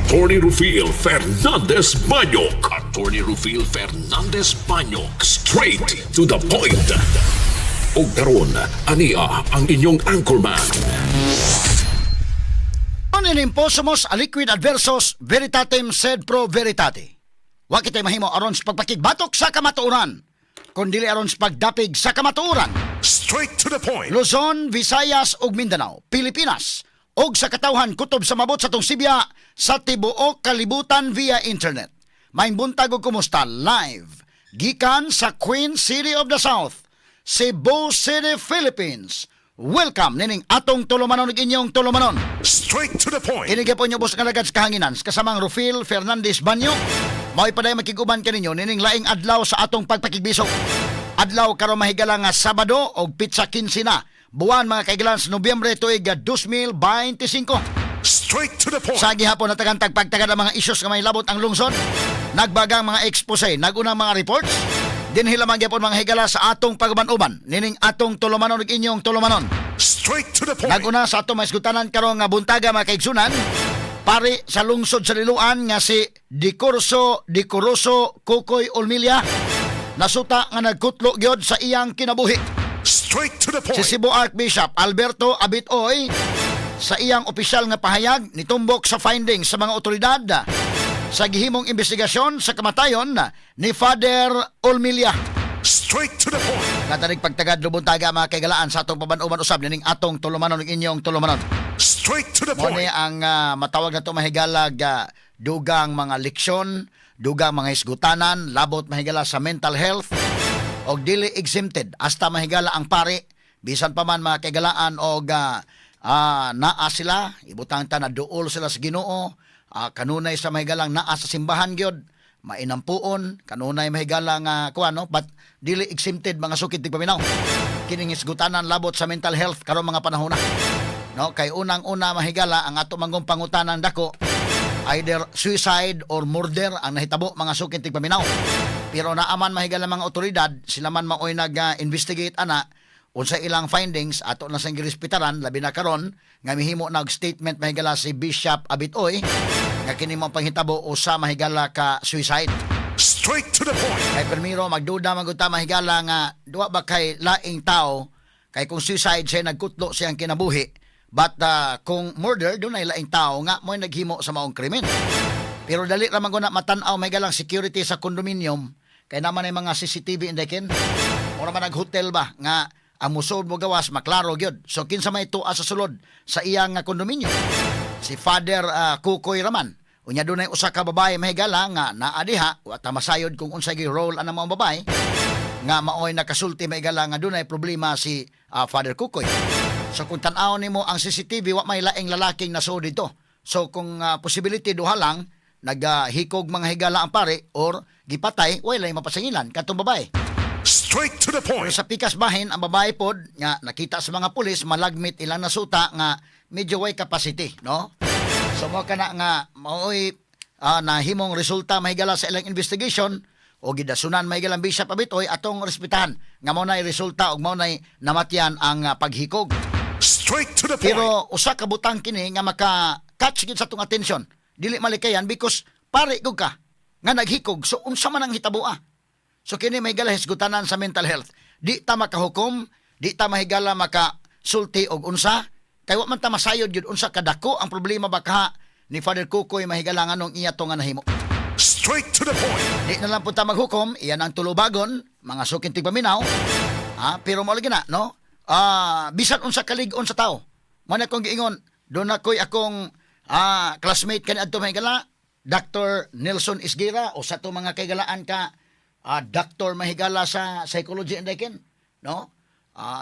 Attorney Rufil Fernandez Banyok. Attorney Rufil Fernandez Banyok. Straight to the point. Ug karon, ania ang inyong anchorman. Non impossumus aliquid adversus veritatem sed pro veritate. Wa kitay mahimo aron sa pagpakigbatok sa kamatuoran, kun dili aron sa pagdapig sa kamatuoran. Straight to the point. Luzon, Visayas ug Mindanao, Pilipinas ug sa katawhan kutob sa mabot sa atong sibya sa tibuok kalibutan via internet. Maayong buntag ug kumusta live gikan sa Queen City of the South, Cebu City, Philippines. Welcome nining atong tulumanon ug inyong tulumanon. Straight to the point. Kini gyapon inyong bus nga alagad sa kahanginan kasamang Rufil Fernandez Banyo. Mao'y paday makig-uban kaninyo nining laing adlaw sa atong pagpakigbisog. Adlaw karon, mahigala, nga Sabado og petsa 15 na buwan, mga kaigalan, sa Nobyembre tuig 2025. Straight to the point. Sa gihapon natagan pagtagad ang mga isyus nga may labot ang lungsod. Nagbagang mga expose, nagunang mga reports. Dinhi lamang gyapon, mga higala, sa atong paguban-uban nining atong tulumanon ug inyong tulumanon. Straight to the point. Naguna sa atong maisgutanan karong nga buntaga, mga kaigsunan, pari sa lungsod sa Liloan nga si Dicorso Dicoroso Kokoy Olmilla nasuta nga nagkutlo gyud sa iyang kinabuhi. Straight to the Si Cebu Archbishop Alberto Abitoy sa iyang opisyal nga pahayag nitumbok sa findings sa mga otoridad sa gihimong investigasyon sa kamatayon ni Father Olmilla. Straight to the point. Katanig pagtagad lubuntaga, mga kaigalaan, sa atong paban-uban usab nining atong tulumanon ug inyong tulumanon. Straight to the Mo ni ang matawag na to, mahigalag, dugang mga leksyon, dugang mga hisgutanan labot, mahigala, sa mental health og dili exempted hasta, mahigala, ang pari bisan pa man, mga kaigalaan, og naa sila ibutang ta na duol sila sa Ginoo, kanunay sa mahigalang naa sa simbahan gyud mainampuon kanunay, mahigala, nga kuan, no? But dili exempted, mga sukid tigpaminaw, kining hisgutanan labot sa mental health karon mga panahon na, no? Kay unang-una, mahigala, ang ato manggong pangutanan dako, either suicide or murder ang nahitabo, mga sukid tigpaminaw. Pero naaman, mahigala, mga otoridad, sila man maoy nag-investigate ana. Unsa ilang findings, ato na sang girespetaran, labi na karon nga mihimo na og statement, mahigala, si Bishop Abitoy nga kini mo panghitabo usa, mahigala, ka suicide. Straight to the point. Kay permiro magduda magunta, mahigala, nga duwa ba kay laing tao, kay kung suicide siya nagkutlo siyang kinabuhi, but kung murder, dunay laing tao nga mo'y naghimo sa maong krimen. Pero dali ra man guna matan-aw, mahigalang security sa condominium kay naman ay mga CCTV indekin. Mura man nag-hotel ba nga ang musod mo gawas maklaro gyud. So kinsa may tuwa sa sulod sa iyang nga condominium? Si Father Kukoy raman. Unya dunay usa ka babae, mahigala, nga naa diha, wa ta masayod kung unsay gi role anang mga babae nga maoy nakasulti, mahigala, nga dunay problema si Father Kukoy. So kung tan-awon nimo ang CCTV, wa may laing lalaking nasuod dito. So kung possibility duha lang, naghikog, mga higala, ang pare or gipatay, way mapasangilan katong babae. Straight to the Pero point. sa pikas bahin, ang babae pod nga nakita sa mga pulis malagmit ilang nasuta nga medyo way capacity, no? So mo kana nga maoy nahimong resulta, mahigala, sa ilang investigation o gidasunan, mahigala, ang Bishop Abitoy, atong respetahan nga mao nay resulta ug mao nay namatyan ang paghikog. Straight to the point. Pero usa ka butang kini nga maka-catch gid sa atong atensyon. Dili malikayan because pare gud ka nga naghikog. So unsa man ang hitaboa? So kini, mahigala, hisgutanan sa mental health. Di ta makahukom, di ta, mahigala, makasulti og unsa kay wa man ta masayod gyud unsa kadako ang problema baka ni Father Kukoy, mahigala, nganong iya to nga nahimo. Straight to the point. Di na lang po ta maghukom, iyan ang tulubagon, mga suking tigpaminaw. Pero mo lagi na, no? Bisan unsa kalig-on sa tao. Mo na kong giingon, doon ako'y akong classmate kani adto, mahigala, Dr. Nelson Isgira o sa to mga kaigalaan ka doctor, mahigala, sa psychology and ken, no?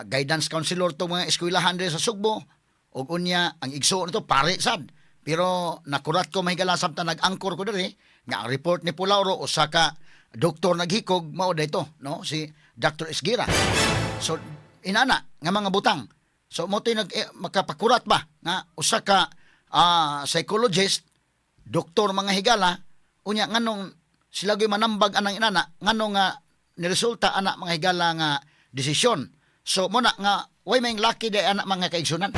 Guidance counselor to mga eskwelahan diri sa Sugbo ug unya ang igsuon nito pare sad. Pero nakurat ko, mahigala, samtang nag-angkor ko diri nga ang report ni Pulauro, usa ka doktor naghikog mao dito, no, si Dr. Isgira. So inana nga mga butang. So mo to'y nag makapakurat ba nga usa ka psychologist, doktor, mga higala, unya nganong sila gyud manambag anang inana, nganong nga niresulta ana, mga higala, nga desisyon? So mo na nga way may laki di ana, mga kaigsunan,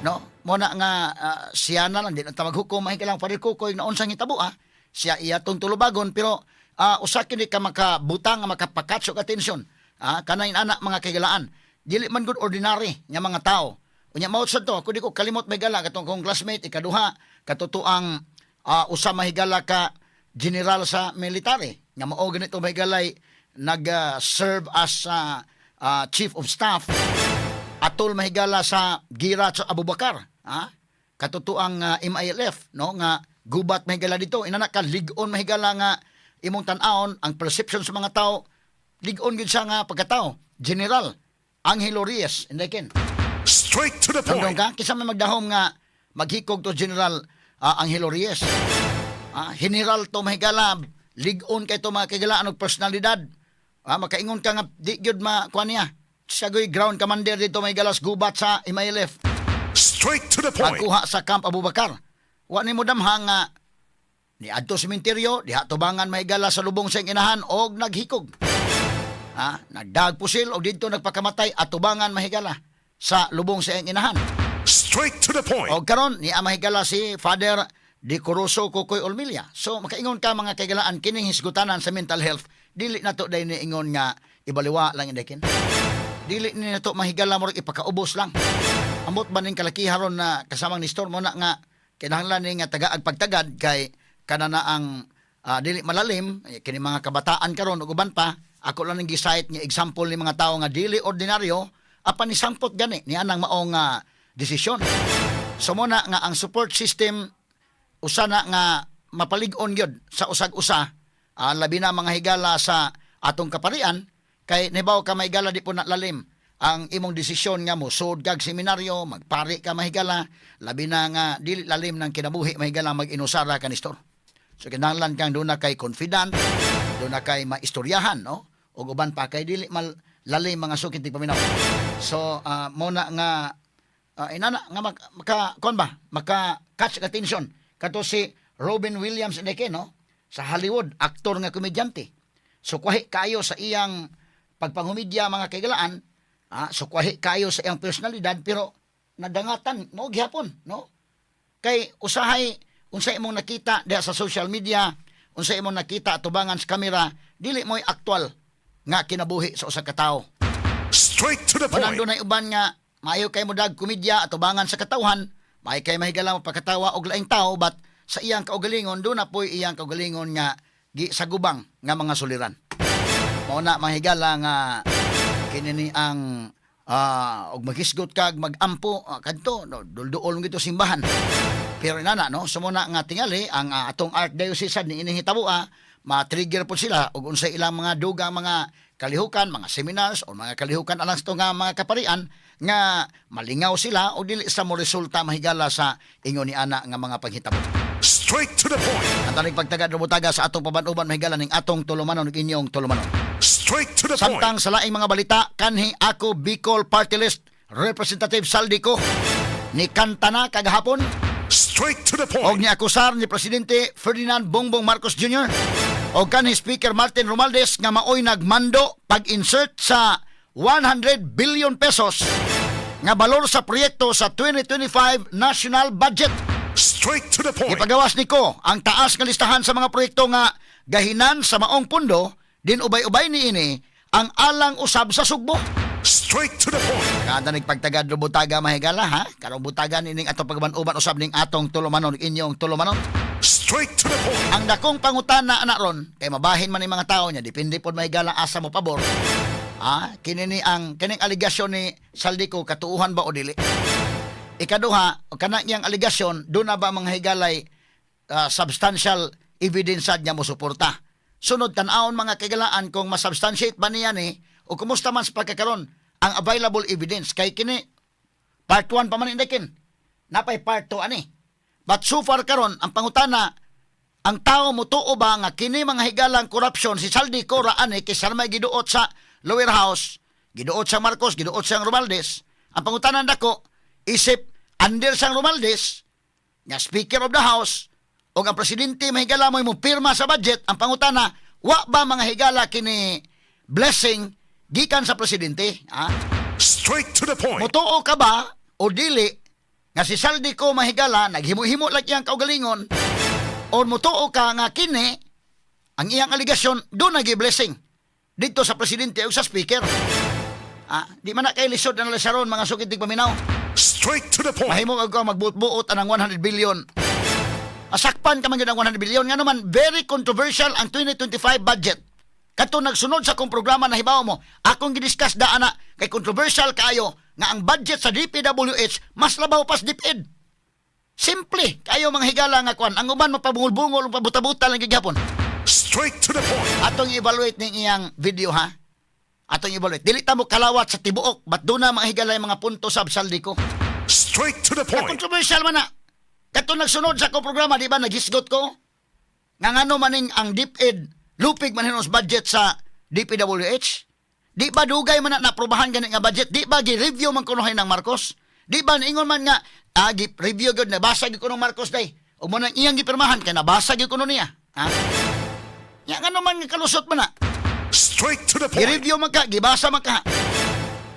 No, mo na nga siya na lang di na ta maghukom, mahigala, Father Kokoy na unsang hitabo siya iya tong tulubagon, pero usa kini ka makabutang nga makapa-catch og atensyon kanay anak, mga kahigalaan, dili man gud ordinary nga mga tao. Unya mao sad to, ako di ko kalimot, mahigala, katong kong classmate ikaduha, katotoang usa mahigala ka general sa military nga mao ganito, mahigalay, nag-serve as chief of staff atol, mahigala, sa gira sa Abubakar, katotoang MILF, no, nga gubat, mahigala, dito inana ka lig-on, mahigala, nga imong tan-awon ang perception sa mga tao, lig-on gyud siya nga pagkatao. General Angelo Reyes, indekin. Straight to the Nandong point. ka kinsa may magdahom nga maghikog to General Angelo Reyes? General to, mahigala, lig-on kay to, mga kahigalaan, og personalidad. Makaingon ka nga di gyud ma kuan niya. Siya goy ground commander dito, mahigala, sa gubat sa MILF. Straight to the point. Pagkuha sa Camp Abubakar. Wa nimo damha nga ni adto sementeryo diha tubangan, mahigala, sa lubong sa iyang inahan og naghikog. Nagdag pusil og didto nagpakamatay at tubangan, mahigala, sa lubong sa iyang inahan. Straight to the point. Og karon ni mahigala si Father Decoroso Kokoy Olmilla. So makaingon ka, mga kaigalaan, kining hisgutanan sa mental health, dili nato dai niingon nga ibaliwa lang indekin. Dili ni nato, mahigala, murag ipakaubos lang. Amot ba ning kalakiharon na kasamang ni Storm mo na nga kinahanglan ni nga tagaag pagtagad kay kanana ang dili malalim eh, kini mga kabataan karon ug uban pa. Ako lang ning gi-cite nga example ni mga tawo nga dili ordinaryo apan nisangpot gani ni anang maong desisyon. So mo na nga ang support system usa na nga mapalig-on gyud sa usag usa, labi na, mga higala, sa atong kaparian, kay nibaw ka, mahigala, di po na lalim ang imong desisyon nga mo sud kag seminaryo, magpari ka, mahigala, labi na nga dili lalim ng kinabuhi, mahigala, mag-inusara ka ni Pastor. So kinahanglan kang duna kay confidant, duna kay maistoryahan, no, ug uban pa, kay dili mal lalim, mga sukit ti paminaw. So mo na nga inana nga maka kon ba maka catch attention kato si Robin Williams indeke, no, sa Hollywood, aktor nga komedyante. So kwahi kayo sa iyang pagpangumedya, mga kaigalaan, so kwahi kayo sa iyang personalidad, pero nadangatan mo gihapon, no, kay usahay unsa imong nakita diha sa social media, unsa imong nakita tubangan sa kamera, dili mo'y aktual nga kinabuhi sa usa ka tawo. Straight to the Manang point. dunay uban nga maayo kay modag komedya atubangan sa katawhan, maayo kay mahigala mapakatawa og laing tao, but sa iyang kaugalingon do na po'y iyang kaugalingon nga gi sagubang nga mga suliran. Mao na, mahigala, nga kini ni ang og maghisgot kag magampo kadto, no, dulduol gito simbahan. Pero inana, no, sumuna nga tingali ang atong archdiocese sad ni ining hitabo, ma-trigger po sila og unsay ilang mga dugang mga kalihukan, mga seminars o mga kalihukan alang sa nga mga kaparian nga malingaw sila o dili sa mo resulta, mahigala, sa ingon ni ana nga mga panghitabo. Straight to the point. Ang tanig pagtagad rumutaga sa atong paban-uban, mahigala, ning atong tulumanon ug inyong tulumanon. Straight to the point. Samtang sa laing mga balita, kanhi Ako Bicol Party List Representative Zaldy Co ni kanta na kagahapon Straight to the og point. ni akusar ni Presidente Ferdinand Bongbong Marcos Jr. og kanhi Speaker Martin Romualdez nga maoy nagmando pag-insert sa ₱100 billion nga balor sa proyekto sa 2025 national budget. Straight to the point. Ipagawas ni Co ang taas nga listahan sa mga proyekto nga gahinan sa maong pundo, din ubay-ubay ni ini ang alang usab sa Sugbo. Straight to the point. Kada nagpagtagad butaga, mahigala, ha. Karong butagan ining atong pagban-uban usab ning atong tulumanon, inyong tulumanon. Straight to the point. Ang dakong pangutana ana ron kay mabahin man ni mga tao niya, depende pod, mahigala, asa mo pabor. Kini ni ang kining aligasyon ni Zaldy Co, katuuhan ba o dili? Ikaduha, kana niyang aligasyon, do na ba, mga higalay, substantial evidence sad niya mo suporta? Sunod, tan-awon, mga kaigalaan, kung masubstantiate ba niya ni o kumusta man sa pagkakaron ang available evidence, kay kini part 1 pa man indekin. Napay part 2 ani. But so far karon ang pangutana, ang tao mutuo ba nga kini, mga higalang, corruption si Zaldy Co ra ani kay may giduot sa lower house, giduot sa Marcos, giduot sa Romualdez? Ang pangutana dako, isip under sang Romualdez nga Speaker of the House o ang presidente, mahigala, mo pirma sa budget, ang pangutana, wa ba, mga higala, kini blessing gikan sa presidente? Ha? Straight to the point. Mutuo ka ba o dili Nga si Zaldy Co, mahigala, naghimo-himo lang iyang kaugalingon, or mutuo ka nga kini ang iyang aligasyon doon nagi-blessing dito sa presidente o sa speaker? Ah, di man na kay lisod na saron, mga sukit paminaw. Straight to the point. Mahimo ka magbuot-buot anang 100 billion. Asakpan ka man gyud ang 100 billion nga naman very controversial ang 2025 budget. Kato nagsunod sa akong programa, nahibaw mo, akong gidiscuss daan na kay controversial kaayo nga ang budget sa DPWH mas labaw pas DepEd. Simple kayo, mga higala, nga kwan. Ang uban mapabungol-bungol, pabuta-buta lang gihapon. Straight to the point. Atong evaluate ning iyang video, ha. Atong evaluate. Dili ta mo kalawat sa tibuok, but doon na, mga higala, yung mga punto sa Zaldy Co. Straight to the Ka point. controversial man na. Kato nagsunod sa akong programa, di ba, naghisgot ko? Nga ngano maning ang DepEd, lupig man hinos budget sa DPWH? Di ba dugay man na naprobahan gani nga budget? Di ba gi-review man kunohay ng Marcos? Di ba niingon man nga, gi-review gyud, nabasa gyud kuno Marcos day? Ug mo nang iyang gipirmahan kay nabasa gyud kuno niya. Ha? Ya ngano man nga kalusot man na? Straight to the point. Gi-review man ka, gibasa man ka.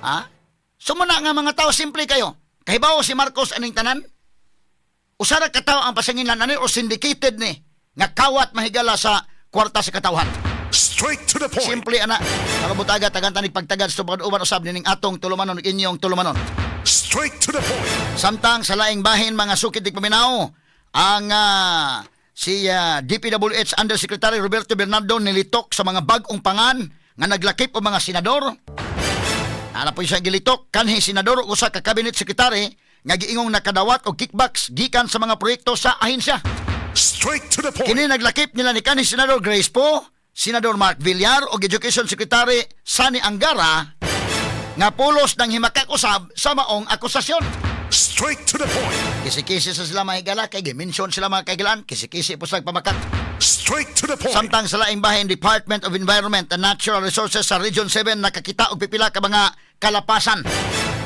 Ha? Sumuna nga mga tao, simple kayo. Kahibawo si Marcos aning tanan? Usara ka tao ang pasanginlan ani o syndicated ni nga kawat, mahigala, sa kwarta sa katawhan? Straight to the point. Simple ana. Kabutaga tagan tanig pagtagad sa uban usab nining atong tulumanon ug inyong tulumanon. Straight to the point. Samtang sa laing bahin, mga sukit paminaw, ang si DPWH Undersecretary Roberto Bernardo nilitok sa mga bag-ong pangan nga naglakip og mga senador. Ana po siya gilitok kanhi senador ug usa ka cabinet secretary nga giingong nakadawat og kickbacks gikan sa mga proyekto sa ahensya. Straight to the point. Kini naglakip nila ni kanhi Senador Grace Poe, Senador Mark Villar ug Education Secretary Sonny Angara nga pulos ng himakak usab sa maong akusasyon. Straight to the point. Kisi-kisi sa sila, mahigala, kay gimension sila, mga kaigilan, kisi-kisi po sa pamakat. Straight to the point. Samtang sa laing bahin, Department of Environment and Natural Resources sa Region 7 nakakita og pipila ka mga kalapasan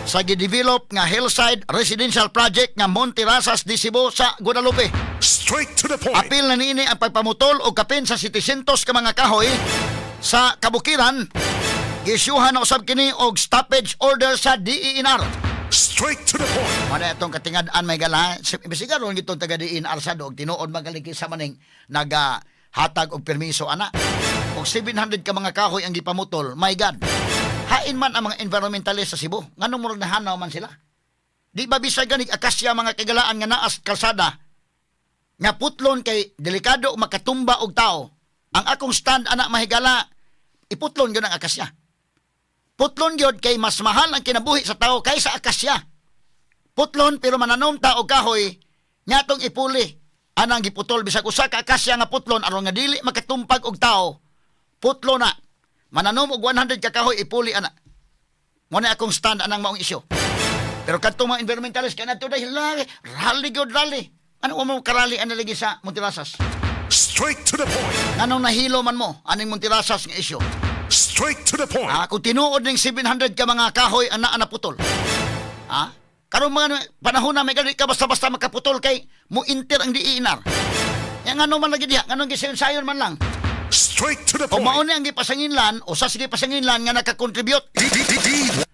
sa gidevelop nga Hillside Residential Project nga Monte Rasas de Cebu sa Guadalupe. Straight to the point. Apil na niini ang pagpamutol og kapin sa 700 ka mga kahoy sa kabukiran. Giisyuhan na usab kini og stoppage order sa DENR. Straight to the point. Muna itong katingad-an, may gala. Imbisiga ron itong taga DENR sa og tinuod magaling sa maning naga hatag og permiso ana. Og 700 ka mga kahoy ang gipamutol. My God. Hain man ang mga environmentalist sa Cebu. Nganong murag nahanaw man sila? Di ba bisag ganig akasya, mga kagalaan, nga naas kalsada nga putlon kay delikado makatumba og tao? Ang akong stand ana, mahigala, iputlon gyud ang akasya. Putlon gyud kay mas mahal ang kinabuhi sa tao kaysa akasya. Putlon, pero mananom ta og kahoy nga atong ipuli anang giputol. Bisag usa ka akasya nga putlon aron nga dili makatumpag og tao. Putlo na. Mananom og 100 ka kahoy, ipuli ana. Mo na akong stand anang maong isyu. Pero kadtong mga environmentalist kanadto dahil rally, rally gyud, rally. Ano mo karali ana lagi sa Montirasas? Straight to the point. Nganong nahilo man mo aning Montirasas nga isyu? Straight to the point. Ah, kung tinuod ning 700 ka mga kahoy ang naa naputol. Ah, karon mga panahon na may gani ka basta-basta makaputol kay mo enter ang DENR. Ya ngano man lagi diha, nganong gisayon man lang? Straight to the O mao point. ni ang gipasanginlan o sa sige pasanginlan nga nakakontribute D D D D.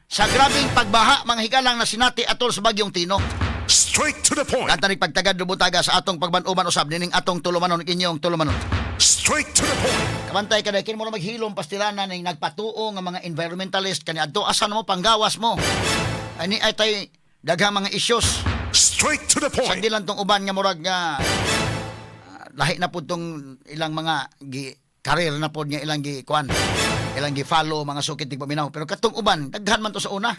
sa grabeng pagbaha, mga higalang, na sinati atol sa bagyong Tino. Straight to the point. Kanta ni pagtagad butaga sa atong pagban-uban usab nining atong tulumanon, inyong tulumanon. Straight to the point. Kabantay ka kin mo na maghilom pastilana ning nagpatuo nga mga environmentalist kani adto asan mo panggawas mo. Ani ay tay daghang mga issues. Straight to the point. Sandi lang tong uban nga murag nga lahi na pud tong ilang mga gi career na pod nga ilang gi kuan, ilang gi follow, mga sukit tigpaminaw, pero katong uban daghan man to sa una.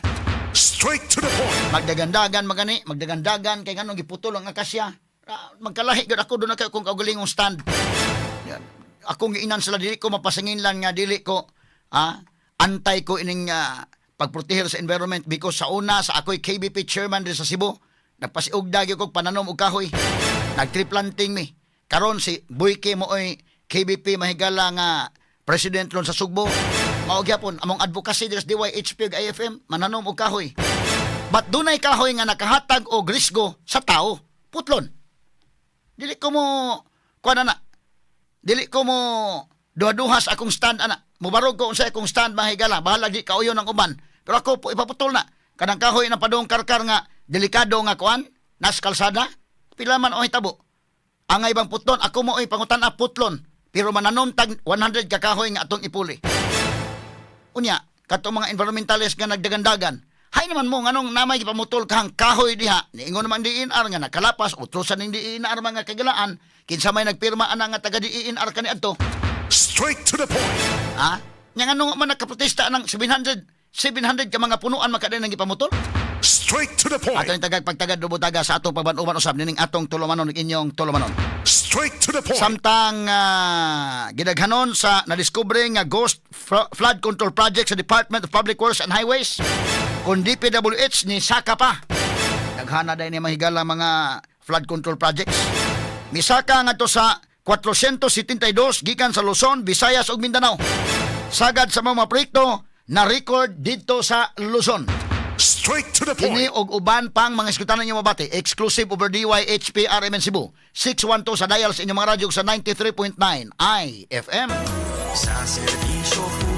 Straight to the point. Magdagandagan magani, magdagandagan kay nganong giputol ang akasya. Ah, magkalahi gyud ako doon na kayo kung kaugalingong stand. Yan. Akong giinan sila, dili ko mapasanginlan nga dili ko antay ko ining pagproteher sa environment because sa una sa ako'y KBP chairman din sa Cebu, nagpasiugda gyud kog pananom og kahoy. Nag-tree planting mi. Karon si Boyke mo oy KBP, mahigala, nga president ron sa Sugbo. Mao gyapon among advocacy diri sa DYHP ug IFM, mananom og kahoy. But dunay kahoy nga nakahatag og risgo sa tao, putlon. Dili ko mo kuan ana. Dili ko mo duha-duha sa akong stand ana. Mubarog ko unsa akong stand, mahigala. Bahala di kauyon ang uban. Pero ako po ipaputol na. Kanang kahoy na padung karkar nga delikado nga kuan, Nas kalsada? Pila man o hitabo? Ang ibang putlon, ako mo oy pangutan a putlon. Pero mananom tag 100 ka kahoy nga atong ipuli. Unya, katong mga environmentalist nga nagdagandagan, hay naman mo nganong namay gipamutol kahang kahoy diha. Niingon naman DENR nga nakalapas utrosan ning DENR mga kagilaan, kinsa may nagpirma ana nga taga DENR kaniadto. Straight to the point. Ha? Nya nganong man nakaprotesta ng 700 700 ka mga punuan makadin ang gipamutol? Straight to the Ato point. ning tagag pagtagad dubutaga sa atong pagban-uban usab nining atong tulumanon ug inyong tulumanon. Straight to the point. Samtang gidaghanon sa nadiskubre nga ghost flood control project sa Department of Public Works and Highways, kun DPWH ni saka pa. Daghana dahil ni mahigala mga flood control projects. Misaka ngadto sa 472 gikan sa Luzon, Visayas ug Mindanao. Sagad sa mga proyekto na record didto sa Luzon. Straight to the Kini point. og uban pang mga iskutanan niyo mabati. Exclusive over DYHP RMN Cebu. 612 sa dial sa inyong mga radyo sa 93.9 IFM. Sa serbisyo.